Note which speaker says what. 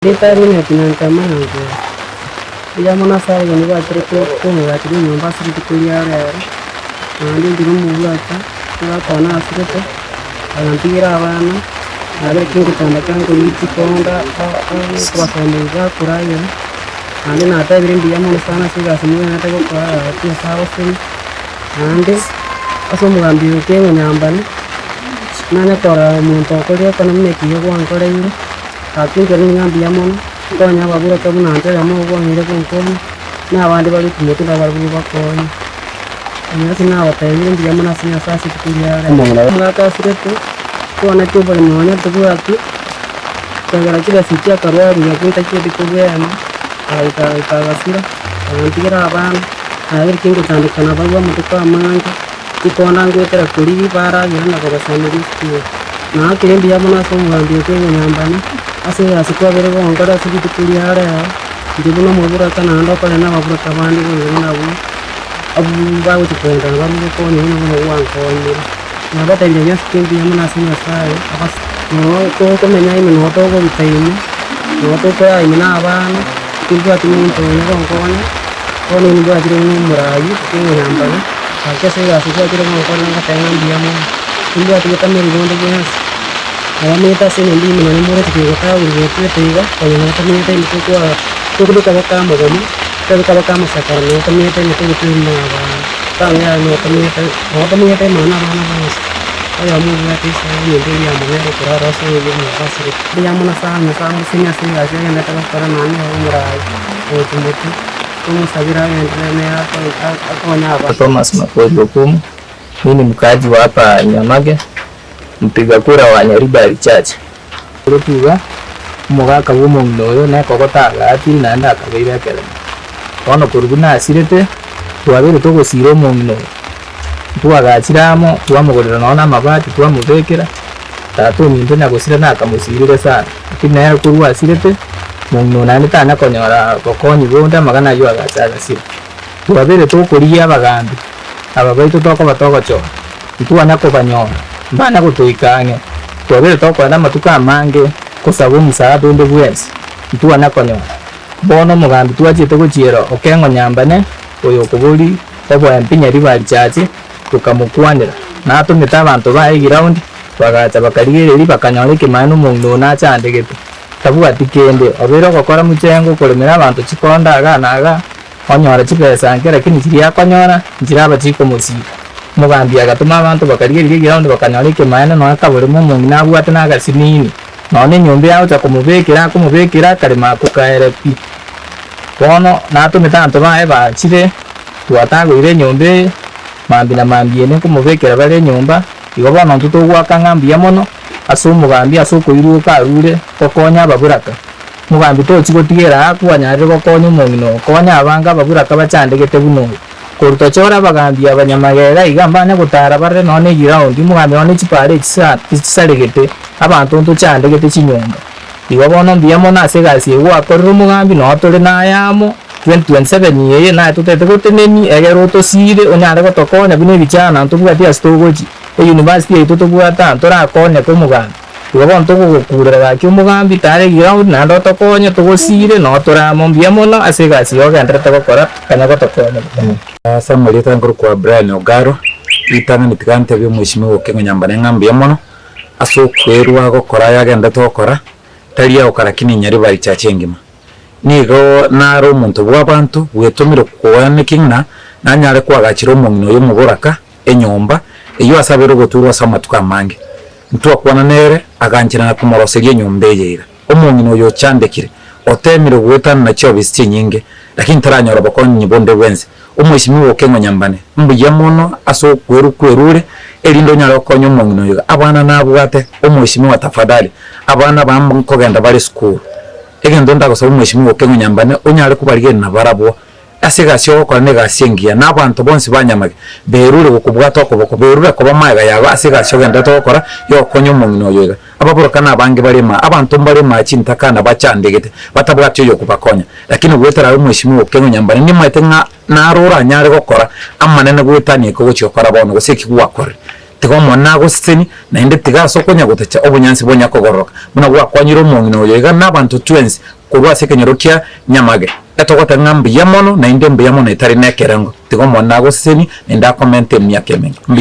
Speaker 1: Erieta ri'Omonto Nyanchama Nyanchera. Mbuya mono ase abageni bacherete kong'agacheria enyomba ase rituko ria rero, naende inche nomobwata, omogaka one asirete, agantigera abana, nabereki ngotandeka nkorigia chikonda kobasomeria bakoragera, naende natebire mbuya mono sana ase egasi mogendererete gokora gaki Nyasae agosemi, naende ase omogambi oyo Okengo Nyambane, nanye korora omonto okorire okone buna ekiya gwankoreire. Gaki inche nigo ng'a mbuya mono, nkonye ababuraka buna inche oyomo obwang'eire gonkonya, na abande bare otimoti nabarabwo bakonye. Onye ase nabatebirie mbuya mono ase Nyasae ase rituko ria rero. Omogaka asirete, twaneti oboremo nonya tobwati, kegera chibesa echio akarwaria abwo ntachieti kobwena, agaika agaika agasira, agantigera abana, nabeire kingotandeka nabarabwo amatuko amange. Chikonda ngoetera korigia baragera na kobasaneria esukuru. Naakire mbuya mono ase omogambi oito omonyambane, ase egasi kwabeire gonkora ase rituko ria rero, inche buna omoburaka naende okore nababuraka bande boigo buna abwo abwo bagochia kogenda nabarabwo gokonya buna bono gwankonyire. Nabatebirie bionsi pi mbuya mono ase Nyasaye, abas noo tokomenya ime noo tokoruta ime, noo tokoraa ime na abana, timbwati monto onye gonkonya, bono nimbwatire buna omoraai, okonyambana. Gaki ase egasi gwachire gonkora ngoteba ng'a mbuya mono, timbwati botameri bonde bwensi, nabo menyete ase enyomba ime nonye moroche kegotagorwa getwete iga, konya nabo tomenyete ime tokwa tokobeka baka amagoma, tobeka baka amasakara nabo tomenyete ime togotwa ime na abana. Tang'u yaye nabo tomenyete nabo tomenyete ime na abana bonsi, oyomo obwate ise enyomba eria amo nere okorara ase oyio omonto asirete. Mbuya mono sana Nyasae amosesenie ase egasi agenderete gokora nonye nere omorai ogochia motwe.
Speaker 2: Thomas Makori Okumu, mi ni mkaaji wa hapa Nyamage, mpiga kura wa Nyaribari Church. Orotu iga, omogaka bw'omong'ina oyo nekogota agaatire naende akabeire ekerema. Bono korwa buna asirete, twabeire togosiira omong'ina oyo. Ntwagachire amo, twamogorera nonya na amabati twamobekera, tata ominto nyagosira nakamosirire sana. Lakini nere korwa asirete, mong'ina oyo naende tanya konyora bokonyi bonde, amang'ana ayio agacha agasira. Twabeire tokorigia abagambi aba baito tokoba togochora, ntwanya kobanyora, mbanya gotoika ang'e. Twabeire tokoenda amatuko amange kosaba omosaada onde bwensi, ntwanya konyora. Bono omogambi twachiete gochiera okeng'onyambane, oyo okoboria oboempi Nyaribari Church, tokamokwanera. Natomete abanto baye eground, bagacha bakarigereria bakanyora ekemanyererio omong'ina oyo nachandegete, tabwati kende, obeire ogokora mochengo okoremera abanto chikonda igaa na igaa, onyora chibesa nke lakini chiria akonyora nchiraba chikomosika. Omogambi agatoma abanto bakarigereria eground bakanyora ekemanyererio nonya kaboremo omong'ina abwate na agasinini, nonya na enyomba yagocha komobekera akomobekera akarema ako kaere pi. Bono natomete abanto baye bachire, twatagoire enyomba eye, mambia na mambia ere nkomobekera bare enyomba, igo bono intwe togoaka ng'a mbuya mono ase omogambi ase okoiruoka arure gokonya ababuraka. Mogambi tochi gotiga ere aa kwanyarire gokonya omong'ina oo, konya abange ababuraka bachandegete buna oyo. Korwa tochore abagambi aba nyamagega iga mbanya gotara barore nonya ne egiraundi, omogambi nonya ne chipara echi chisaregete, abanto ntochandegete chinyomba. Igo bono mbuya mono ase egasi eye gwakorire omogambi, noo tore naye amo, 2027 eye naye totagete gotenenia, egere otosiire onyare gotokonya buna ebichana ntobwati ase togochia, euniversity yaito tobwate aa ntorakonyeke omogambi. Igo bono togogokurera gaki omogambi tara eground naende otokonye togosiire noo tore amo mbuya mono ase egasi eye ogendererete gokora kanya gotokonya buya.
Speaker 3: Ase amarieta nkorokwa Brian Ogaro, ritang'ani tiga ntebie omweshimiwa Okengo Nyambane ng'a mbuya mono, ase okwerwa gokora ayagenderete gokora, tari agokora lakini Nyaribari Church engima. Nigo nare omonto bw'abanto bwetomire koaneki ng'a nanyare koagachera omong'ina oyo omoboraka enyomba, eyio ase abeire ogoturwa ase amatuko amange. Ntwakwana nere, aganchera na komoroseria enyomba eye iga. Omong'ina oyo ochandekire, oteemire goetanana chiofisi chinyinge, lakini taranyora bokonyi bonde bwensi. Omwesimigwa okeng'wa nyambane, mbuya mono ase okwerwa kwerure, erinde onyare gokonya omong'ina oyo iga. Abana nabwate, omwesimigwa tafadhali, abana baa nkogenda bare esukuru. Egento ndagosaba omwesimigwa okeng'wa nyambane, onyare kobarigereria nabarabwo. Ase egasi ogokora negasi engiya, na abanto bonsi ba nyamage berure gokobwata okoboko, berure koba magega yabo ase egasi ogendererete gokora y'ogokonya omong'ina oyo iga. Ababoroka nabange bare maa, abanto mbare maa chintakana bachandegete, batabwati oyokobakonya. Lakini goetera aye omweshimiwa okeng'u nyambane, nimaete ng'a naro oranyare gokora amanene goetania eke ogochia gokora bono, gose eki gwakorire. Tiga Omonene agosesenie, naende tiga ase okonya gotacha obonyansi bonya kogororoka, buna gwakwanyire omong'ina oyo iga na abanto twensi korwa ase ekenyoro kia nyamage. Etogoteba ng'a mbuya mono, naende mbuya mono etari nekerengo. Tiga Omonene agosesenie, naende akomente emiaka emenge. Mbuya.